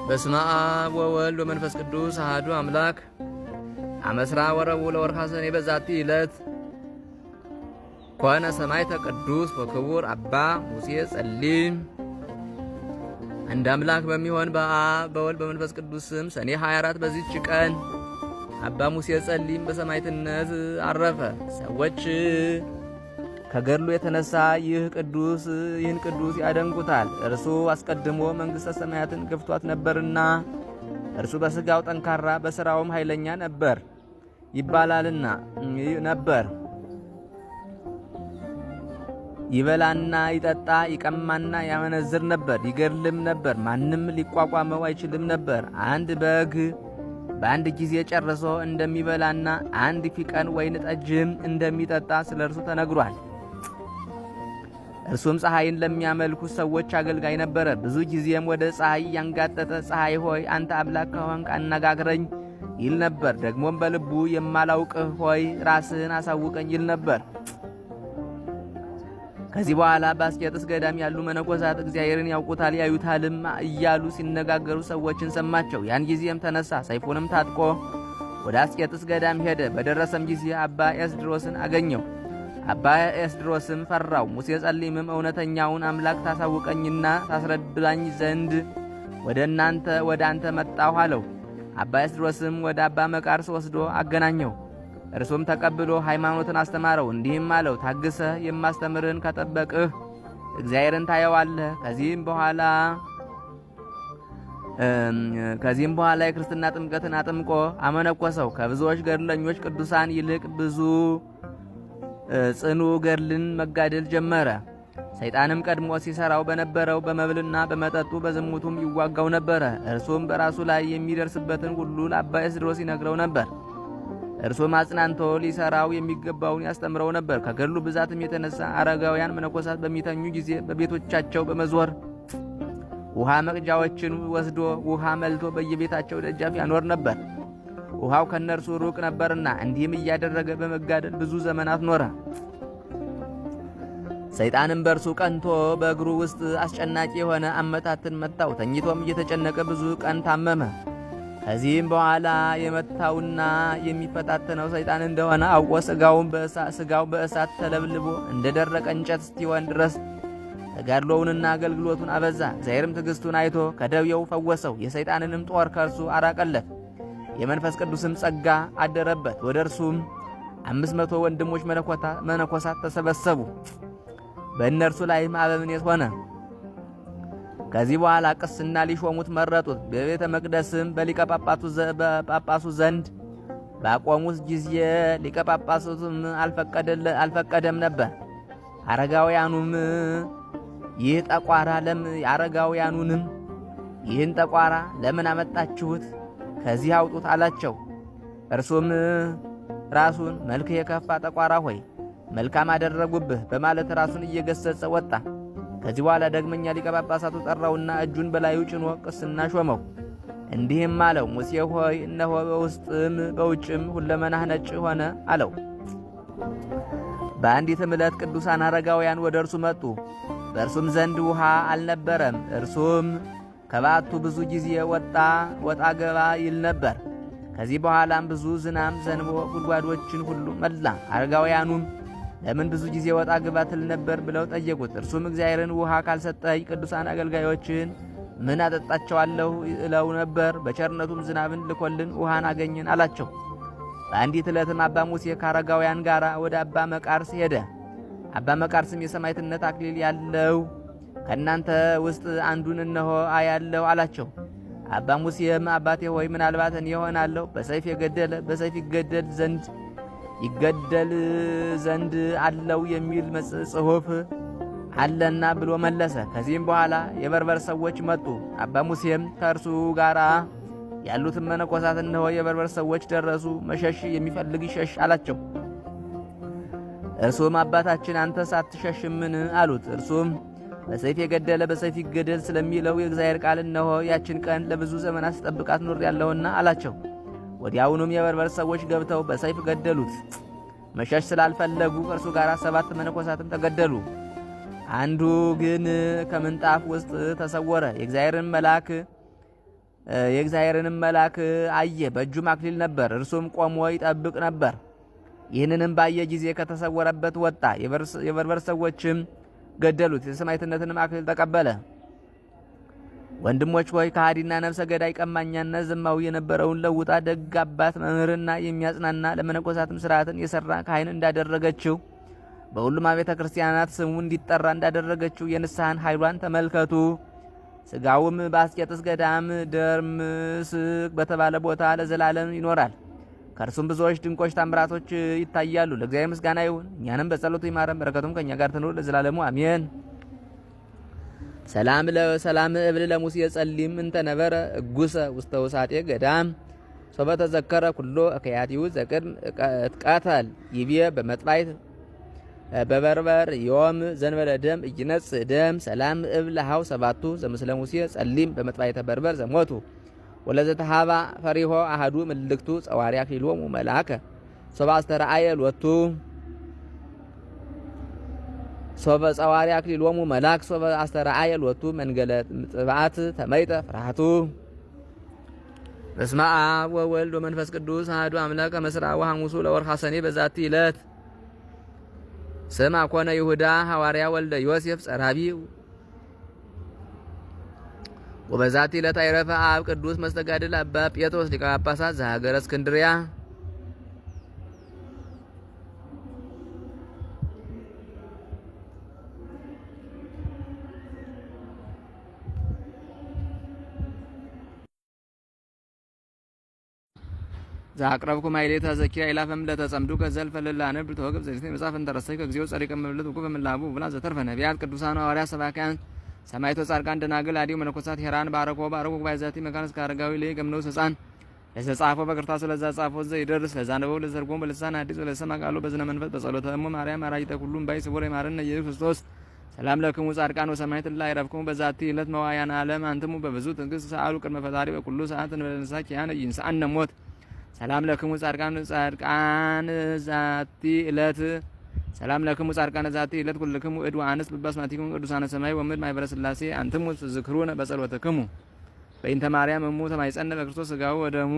በስመ አብ ወወልድ ወመንፈስ ቅዱስ አሐዱ አምላክ። አመ እስራ ወረቡዕ ለወርኃ ሰኔ በዛቲ ዕለት ኮነ ሰማዕተ ቅዱስ ወክቡር አባ ሙሴ ጸሊም። አንድ አምላክ በሚሆን በአብ በወልድ በመንፈስ ቅዱስ ስም ሰኔ 24 በዚች ቀን አባ ሙሴ ጸሊም በሰማዕትነት አረፈ። ሰዎች ከገድሉ የተነሳ ይህን ቅዱስ ያደንቁታል። እርሱ አስቀድሞ መንግሥተ ሰማያትን ገፍቷት ነበርና እርሱ በስጋው ጠንካራ በስራውም ኃይለኛ ነበር ይባላልና ነበር። ይበላና ይጠጣ ይቀማና ያመነዝር ነበር፣ ይገድልም ነበር። ማንም ሊቋቋመው አይችልም ነበር። አንድ በግ በአንድ ጊዜ ጨርሶ እንደሚበላና አንድ ፊቀን ወይን ጠጅም እንደሚጠጣ ስለ እርሱ ተነግሯል። እርሱም ፀሐይን ለሚያመልኩ ሰዎች አገልጋይ ነበረ። ብዙ ጊዜም ወደ ፀሐይ እያንጋጠጠ ፀሐይ ሆይ፣ አንተ አምላክ ከሆንክ አነጋግረኝ ይል ነበር። ደግሞም በልቡ የማላውቅህ ሆይ፣ ራስህን አሳውቀኝ ይል ነበር። ከዚህ በኋላ በአስቄጥስ ገዳም ያሉ መነኮሳት እግዚአብሔርን ያውቁታል ያዩታልም እያሉ ሲነጋገሩ ሰዎችን ሰማቸው። ያን ጊዜም ተነሳ፣ ሰይፉንም ታጥቆ ወደ አስቄጥስ ገዳም ሄደ። በደረሰም ጊዜ አባ ኤስድሮስን አገኘው። አባ ኤስድሮስም ፈራው። ሙሴ ጸሊምም እውነተኛውን አምላክ ታሳውቀኝና ታስረዳኝ ዘንድ ወደ እናንተ ወደ አንተ መጣሁ አለው። አባ ኤስድሮስም ወደ አባ መቃርስ ወስዶ አገናኘው። እርሱም ተቀብሎ ሃይማኖትን አስተማረው። እንዲህም አለው፣ ታግሰህ የማስተምርህን ከጠበቅህ እግዚአብሔርን ታየዋለህ። ከዚህም በኋላ የክርስትና ጥምቀትን አጥምቆ አመነኮሰው። ከብዙዎች ገድለኞች ቅዱሳን ይልቅ ብዙ ጽኑ ገድልን መጋደል ጀመረ። ሰይጣንም ቀድሞ ሲሰራው በነበረው በመብልና በመጠጡ በዝሙቱም ይዋጋው ነበረ። እርሱም በራሱ ላይ የሚደርስበትን ሁሉ ለአባ ኤስድሮስ ይነግረው ነበር። እርሱም አጽናንቶ ሊሰራው የሚገባውን ያስተምረው ነበር። ከገድሉ ብዛትም የተነሳ አረጋውያን መነኮሳት በሚተኙ ጊዜ በቤቶቻቸው በመዞር ውሃ መቅጃዎችን ወስዶ ውሃ መልቶ በየቤታቸው ደጃፍ ያኖር ነበር። ውሃው ከነርሱ ሩቅ ነበርና፣ እንዲህም እያደረገ በመጋደል ብዙ ዘመናት ኖረ። ሰይጣንም በእርሱ ቀንቶ በእግሩ ውስጥ አስጨናቂ የሆነ አመታትን መታው። ተኝቶም እየተጨነቀ ብዙ ቀን ታመመ። ከዚህም በኋላ የመታውና የሚፈታተነው ሰይጣን እንደሆነ አውቆ ስጋው በእሳት ተለብልቦ እንደ ደረቀ እንጨት እስቲሆን ድረስ ተጋድሎውንና አገልግሎቱን አበዛ። እግዚአብሔርም ትዕግስቱን አይቶ ከደዌው ፈወሰው፣ የሰይጣንንም ጦር ከእርሱ አራቀለት። የመንፈስ ቅዱስም ጸጋ አደረበት። ወደ እርሱም 500 ወንድሞች መነኮሳት ተሰበሰቡ። በእነርሱ ላይም አበምኔት ሆነ። ከዚህ በኋላ ቅስና ሊሾሙት መረጡት። በቤተ መቅደስም በሊቀ ጳጳሱ ዘንድ ባቆሙት ጊዜ ሊቀ ጳጳሱም አልፈቀደም ነበር። አረጋውያኑም ይህ ጠቋራ ለምን አረጋውያኑንም ይህን ጠቋራ ለምን አመጣችሁት? ከዚህ አውጡት አላቸው። እርሱም ራሱን መልክ የከፋ ጠቋራ ሆይ፣ መልካም አደረጉብህ በማለት ራሱን እየገሰጸ ወጣ። ከዚህ በኋላ ደግመኛ ሊቀ ጳጳሳቱ ጠራውና እጁን በላዩ ጭኖ ቅስና ሾመው። እንዲህም አለው፣ ሙሴ ሆይ፣ እነሆ በውስጥም በውጭም ሁለመናህ ነጭ ሆነ አለው። በአንዲትም ዕለት ቅዱሳን አረጋውያን ወደ እርሱ መጡ። በእርሱም ዘንድ ውሃ አልነበረም። እርሱም ከበዓቱ ብዙ ጊዜ ወጣ ወጣ ገባ ይል ነበር። ከዚህ በኋላም ብዙ ዝናም ዘንቦ ጉድጓዶችን ሁሉ መላ። አረጋውያኑም ለምን ብዙ ጊዜ ወጣ ግባ ትል ነበር ብለው ጠየቁት። እርሱም እግዚአብሔርን ውሃ ካልሰጠኝ ቅዱሳን አገልጋዮችን ምን አጠጣቸዋለሁ እለው ነበር። በቸርነቱም ዝናብን ልኮልን ውሃን አገኘን አላቸው። በአንዲት ዕለትም አባ ሙሴ ከአረጋውያን ጋር ወደ አባ መቃርስ ሄደ። አባ መቃርስም የሰማዕትነት አክሊል ያለው ከእናንተ ውስጥ አንዱን እነሆ አያለሁ አላቸው። አባ ሙሴም አባቴ ሆይ፣ ምናልባት እኔ እሆናለሁ፣ በሰይፍ የገደለ በሰይፍ ይገደል ዘንድ አለው የሚል ጽሑፍ አለና ብሎ መለሰ። ከዚህም በኋላ የበርበር ሰዎች መጡ። አባ ሙሴም ከእርሱ ጋር ያሉትን መነኮሳት እነሆ የበርበር ሰዎች ደረሱ፣ መሸሽ የሚፈልግ ይሸሽ አላቸው። እርሱም አባታችን አንተ ሳትሸሽምን አሉት። እርሱም በሰይፍ የገደለ በሰይፍ ይገደል ስለሚለው የእግዚአብሔር ቃል እነሆ ያችን ቀን ለብዙ ዘመናት ስጠብቃት ኖሬአለሁና አላቸው። ወዲያውኑም የበርበር ሰዎች ገብተው በሰይፍ ገደሉት። መሸሽ ስላልፈለጉ ከእርሱ ጋር ሰባት መነኮሳትም ተገደሉ። አንዱ ግን ከምንጣፍ ውስጥ ተሰወረ። የእግዚአብሔርን መልአክ የእግዚአብሔርንም መልአክ አየ። በእጁም አክሊል ነበር፣ እርሱም ቆሞ ይጠብቅ ነበር። ይህንንም ባየ ጊዜ ከተሰወረበት ወጣ። የበርበር ሰዎችም ገደሉት። የሰማዕትነትንም አክሊል ተቀበለ። ወንድሞች ሆይ ከሃዲና ነፍሰ ገዳይ ቀማኛና ዘማዊ የነበረውን ለውጣ ደግ አባት መምህርና የሚያጽናና ለመነኮሳትም ስርዓትን የሰራ ካህን እንዳደረገችው በሁሉም አብያተ ክርስቲያናት ስሙ እንዲጠራ እንዳደረገችው የንስሐን ኃይሏን ተመልከቱ። ስጋውም በአስቄጥስ ገዳም ደርምስ በተባለ ቦታ ለዘላለም ይኖራል። ከእርሱም ብዙዎች ድንቆች ታምራቶች ይታያሉ። ለእግዚአብሔር ምስጋና ይሁን፣ እኛንም በጸሎቱ ይማረን፣ በረከቱም ከእኛ ጋር ትኑር ለዘላለሙ አሜን። ሰላም ለሰላም እብል ለሙሴ ጸሊም እንተ ነበረ እጉሰ ውስተ ውሳጤ ገዳም ሶበ ተዘከረ ኩሎ እከያቲው ዘቅድም እትቀተል ይቤ በመጥባይት በበርበር ዮም ዘንበለ ደም እይነጽ ደም ሰላም እብል ለሃው ሰባቱ ዘምስለ ሙሴ ጸሊም በመጥባይተ በርበር ዘሞቱ ወለዘተሃባ ፈሪሆ አሃዱ ምልክቱ ጸዋሪ አክሊሎሙ መልአከ ሶበ አስተርአየ ሎቱ ሶበ ጸዋሪ አክሊሎሙ መልአክ ሶበ አስተርአየ ሎቱ መንገለ ጥብዓት ተመይጠ ፍርሃቱ። በስመ አብ ወወልድ ወመንፈስ ቅዱስ አሐዱ አምላክ። መስራ ወሐሙሱ ለወርኃ ሰኔ በዛቲ ዕለት ስማ ኮነ ይሁዳ ሐዋርያ ወልደ ዮሴፍ ጸራቢ። ወበዛቲ ዕለት አይረፈ አብ ቅዱስ መስተጋድል አባ ጴጥሮስ ሊቀ ጳጳሳት ዘሀገረ እስክንድርያ። ዛቅረብኩ ማይሌታ ዘኪራ ኢላፈም ለተጸምዱ ከዘልፈ ለላነብ ተወግብ ዘዚህ መጽሐፍ እንተረሰይ ከግዚኦ ጸሪቀ መብለት ወቁ በምላቡ ብላ ዘተርፈ ነቢያት ቅዱሳን ሐዋርያት ሰባክያን ሰማይቶ ጻድቃን ደናግል አዲው መነኮሳት ሄራን ባረኮ ባረኮ ጉባኤ ዛቲ መካነ እስከ አረጋዊ ለይ ገምነው ህፃን ለዘጻፎ በክርታሱ ለዛ ጻፎ ዘይደርስ ለዛ ነበው ለዘርጎም በልሳን አዲስ ወለሰማ ቃሉ በዝነ መንፈስ በጸሎተ እሙ ማርያም አራጅተ ኩሉም ባይ ስቡር የማረነ ኢየሱስ ክርስቶስ። ሰላም ለክሙ ጻድቃን ወሰማዕት እለ አይረፍክሙ በዛቲ ዕለት መዋያን ዓለም አንትሙ በብዙ ትዕግስት ሰአሉ ቅድመ ፈጣሪ በኩሉ ሰዓት እንበለንሳ ኪያነ ይንሳአነ ሞት። ሰላም ለክሙ ጻድቃን ጻድቃን ዛቲ ዕለት ሰላም ለክሙ ጻድቃን ዛቲ ዕለት ኩልክሙ እድ ወአንስት በበስማቲክሙ ቅዱሳነ ሰማይ ወምድር ማኅበረ ሥላሴ አንትሙ ትዝክሩነ በጸሎትክሙ በእንተ ማርያም እሙ ተማይጸነ በክርስቶስ ሥጋው ወደሙ።